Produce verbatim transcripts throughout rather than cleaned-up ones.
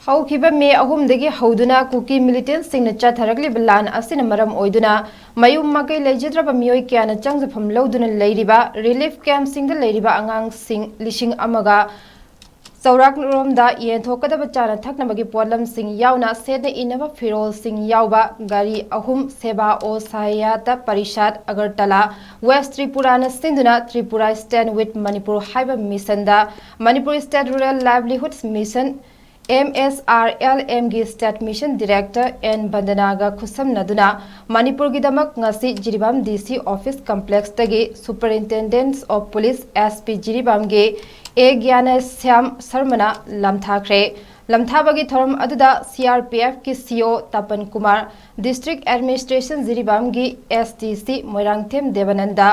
ꯍꯧꯈꯤꯕ ꯃꯦ ꯑꯍꯨꯝꯗꯒꯤ ꯍꯧꯗꯨꯅ ꯀꯨꯀꯤ ꯃꯤꯂꯤꯇꯦꯟꯁꯤꯡꯅ ꯆꯠꯊꯔꯛꯂꯤꯕ ꯂꯥꯟ ꯑꯁꯤꯅ ꯃꯔꯝ ꯑꯣꯏꯗꯨꯅ ꯃꯌꯨꯝ ꯃꯀꯩ ꯂꯩꯖꯗ꯭ꯔꯕ ꯃꯤꯑꯣꯏ ꯀꯌꯥꯅ ꯆꯪꯖꯐꯝ ꯂꯧꯗꯨꯅ ꯂꯩꯔꯤꯕ ꯔꯤꯂꯤꯐ ꯀꯦꯝꯞꯁꯤꯡꯗ ꯂꯩꯔꯤꯕ ꯑꯉꯥꯡꯁꯤꯡ ꯂꯤꯁꯤꯡ ꯑꯃꯒ ꯆꯥꯎꯔꯥꯛꯂꯣꯝꯗ ꯌꯦꯟꯊꯣꯛꯀꯗꯕ ꯆꯥꯅ ꯊꯛꯅꯕꯒꯤ ꯄꯣꯠꯂꯝꯁꯤꯡ ꯌꯥꯎꯅ ꯁꯦꯠꯅ ꯏꯅꯕ ꯐꯤꯔꯣꯜꯁꯤꯡ ꯌꯥꯎꯕ ꯒꯥꯔꯤ ꯑꯍꯨꯝ ꯁꯦꯕꯥ ꯑꯣ ꯁꯍꯥꯌꯥꯇ ꯄꯔꯤꯁꯥꯗ ꯑꯒꯔꯇꯂꯥ ꯋꯦꯁ ꯇ꯭ꯔꯤꯄꯨꯔꯥꯅ ꯁꯤꯟꯗꯨꯅ ꯇ꯭ꯔꯤꯄꯨꯔꯥ ꯁ꯭ꯇꯦꯟ ꯋꯤꯠ ꯃꯅꯤꯄꯨꯔ ꯍꯥꯏꯕ ꯃꯤꯁꯟꯗ ꯃꯅꯤꯄꯨꯔ ꯁ꯭ꯇꯦꯠ ꯔꯨꯔꯦꯜ ꯂꯥꯏꯚꯂꯤꯍꯨꯗ mission M S R L ꯑꯦꯝꯒꯤ ꯁ꯭ꯇꯦꯠ ꯃꯤꯁꯟ ꯗꯤꯔꯦꯛꯇꯔ ꯑꯦꯟ ꯕꯟꯗꯅꯥꯒ ꯈꯨꯠꯁꯝꯅꯗꯨꯅ ꯃꯅꯤꯄꯨꯔꯒꯤꯗꯃꯛ ꯉꯁꯤ ꯖꯤꯔꯤꯕꯥꯝ ꯗꯤ ꯁꯤ ꯑꯣꯐꯤꯁ ꯀꯝꯄ꯭ꯂꯦꯛꯁꯇꯒꯤ superintendent of police S P ꯖꯤꯔꯤꯕꯥꯝꯒꯤ ꯑꯦ ꯒ꯭ꯌꯥꯅꯦꯁ꯭ꯌꯥꯝ ꯁꯔꯃꯅ ꯂꯝꯊꯥꯈ꯭ꯔꯦ꯫ ꯂꯝꯊꯥꯕꯒꯤ ꯊꯧꯔꯝ ꯑꯗꯨꯗ ꯁꯤ ꯑꯥꯔ ꯄꯤ ꯑꯦꯐꯀꯤ C E O Tapan Kumar, district administration ꯖꯤꯔꯤꯕꯥꯝꯒꯤ S D C Moirangthem Debanand,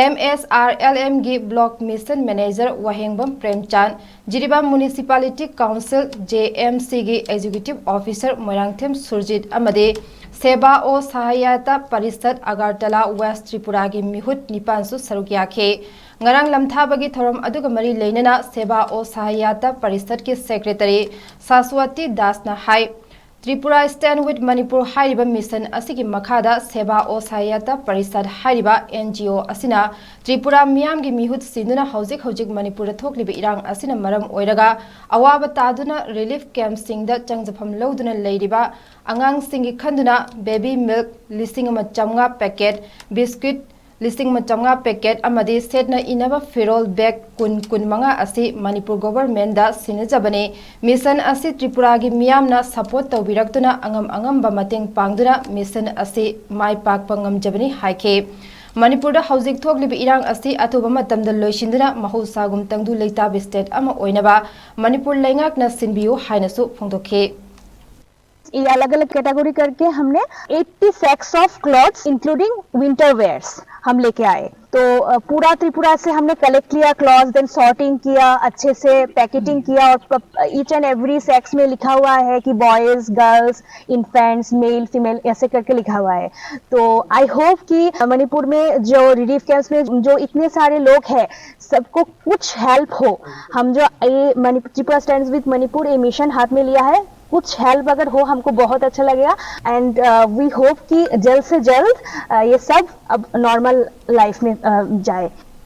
M S R L ꯑꯦꯝꯒꯤ block mission manager Wahengbam Premchand, Jiribam municipality council, J M ꯁꯤꯒꯤ ꯑꯦꯛꯖꯤꯀ꯭ꯌꯨꯇꯤꯚ ꯑꯣꯐꯤꯁꯔ ꯃꯣꯏꯔꯥꯡꯊꯦꯝ ꯁꯨꯔꯖꯤꯠ ꯑꯃꯗꯤ ꯁꯦꯕꯥ ꯑꯣ ꯁꯍꯥꯌꯥꯇꯥ ꯄꯔꯤꯁꯠ ꯑꯒꯔꯇꯂꯥ ꯋꯦꯁ ꯇ꯭ꯔꯤꯄꯨꯔꯥꯒꯤ ꯃꯤꯍꯨꯠ ꯅꯤꯄꯥꯟꯁꯨ ꯁꯔꯨꯛ ꯌꯥꯈꯤ꯫ ꯉꯔꯥꯡ ꯂꯝꯊꯥꯕꯒꯤ ꯊꯧꯔꯝ ꯑꯗꯨꯒ ꯃꯔꯤ ꯂꯩꯅꯅ ꯁꯦꯕꯥ ꯑꯣ ꯁꯍꯥꯌꯥꯇꯥ ꯄꯔꯤꯁꯠꯀꯤ ꯁꯦꯀ꯭ꯔꯦꯇꯔꯤ ꯁꯥꯁꯋꯇꯤ ꯗꯥꯁꯅ ꯍꯥꯏ, ꯇ꯭ꯔꯤꯄꯨꯔꯥ ꯁ꯭ꯇꯦꯟ ꯋꯤꯠ ꯃꯅꯤꯄꯨꯔ ꯍꯥꯏꯔꯤꯕ ꯃꯤꯁꯟ ꯑꯁꯤꯒꯤ ꯃꯈꯥꯗ ꯁꯦꯕꯥ ꯑꯣ ꯁꯍꯥꯌꯥꯇꯥ ꯄꯔꯤꯁꯠ ꯍꯥꯏꯔꯤꯕ ꯑꯦꯟ ꯖꯤ ꯑꯣ ꯑꯁꯤꯅ ꯇ꯭ꯔꯤꯄꯨꯔꯥ ꯃꯤꯌꯥꯝꯒꯤ ꯃꯤꯍꯨꯠ ꯁꯤꯟꯗꯨꯅ ꯍꯧꯖꯤꯛ ꯍꯧꯖꯤꯛ ꯃꯅꯤꯄꯨꯔꯗ ꯊꯣꯛꯂꯤꯕ ꯏꯔꯥꯡ ꯑꯁꯤꯅ ꯃꯔꯝ ꯑꯣꯏꯔꯒ ꯑꯋꯥꯕ ꯇꯥꯗꯨꯅ ꯔꯤꯂꯤꯐ ꯀꯦꯝꯞꯁꯤꯡꯗ ꯆꯪꯖꯐꯝ ꯂꯧꯗꯨꯅ ꯂꯩꯔꯤꯕ ꯑꯉꯥꯡꯁꯤꯡꯒꯤ ꯈꯟꯗꯨꯅ ꯕꯦꯕꯤ ꯃꯤꯜꯛ ꯂꯤꯁꯤꯡ ꯑꯃ ꯆꯥꯝꯃꯉꯥ ꯄꯦꯀꯦꯠ, ꯕꯤꯁꯀ꯭ꯋꯤꯠ ꯂꯤꯁꯤꯡ ꯑꯃ ꯆꯥꯝꯃꯉꯥ ꯄꯦꯀꯦꯠ ꯑꯃꯗꯤ ꯁꯦꯠꯅ ꯏꯅꯕ ꯐꯤꯔꯣꯜ ꯕꯦꯒ ꯀꯨꯟ, ꯀꯨꯟꯃꯉꯥ ꯑꯁꯤ ꯃꯅꯤꯄꯨꯔ ꯒꯣꯚꯔꯟꯃꯦꯟꯠꯗ ꯁꯤꯟꯅꯖꯕꯅꯤ꯫ ꯃꯤꯁꯟ ꯑꯁꯤ ꯇ꯭ꯔꯤꯄꯨꯔꯥꯒꯤ ꯃꯤꯌꯥꯝꯅ ꯁꯄꯣꯔꯠ ꯇꯧꯕꯤꯔꯛꯇꯨꯅ ꯑꯉꯝ ꯑꯉꯝꯕ ꯃꯇꯦꯡ ꯄꯥꯡꯗꯨꯅ ꯃꯤꯁꯟ ꯑꯁꯤ ꯃꯥꯏ ꯄꯥꯛꯄ ꯉꯝꯖꯕꯅꯤ ꯍꯥꯏꯈꯤ꯫ ꯃꯅꯤꯄꯨꯔꯗ ꯍꯧꯖꯤꯛ ꯊꯣꯛꯂꯤꯕ ꯏꯔꯥꯡ ꯑꯁꯤ ꯑꯊꯨꯕ ꯃꯇꯝꯗ ꯂꯣꯏꯁꯤꯟꯗꯨꯅ ꯃꯍꯧꯁꯥꯒꯨꯝ ꯇꯪꯗꯨ ꯂꯩꯇꯥꯕ ꯁ꯭ꯇꯦꯠ ꯑꯃ ꯑꯣꯏꯅꯕ ꯃꯅꯤꯄꯨꯔ ꯂꯩꯉꯥꯛꯅ ꯁꯤꯟꯕꯤꯌꯨ ꯍꯥꯏꯅꯁꯨ ꯐꯣꯡꯗꯣꯛꯈꯤ꯫ ये अलग अलग कैटेगरी करके हमने eighty sacks of clothes including winter wears हम लेके आए। तो अ, पूरा त्रिपुरा से हमने कलेक्ट लिया क्लॉथ्स, देन सॉर्टिंग किया, अच्छे से पैकेटिंग किया और ईच एंड एवरी सैक्स में लिखा हुआ है कि boys, girls, infants, male, female, ऐसे करके लिखा हुआ है। तो आई होप कि मणिपुर में जो रिलीफ कैंप्स में जो इतने सारे लोग हैं, सबको कुछ हेल्प हो। हम जो ये मणिपुर, त्रिपुरा स्टैंड्स विद मणिपुर ये मिशन हाथ में लिया है, कुछ हेल्प अगर हो, हमको बहुत अच्छा लगेगा। एंड वी होप कि जल्द से जल्द अ, ये सब अब नॉर्मल लाइफ में अ, जाए।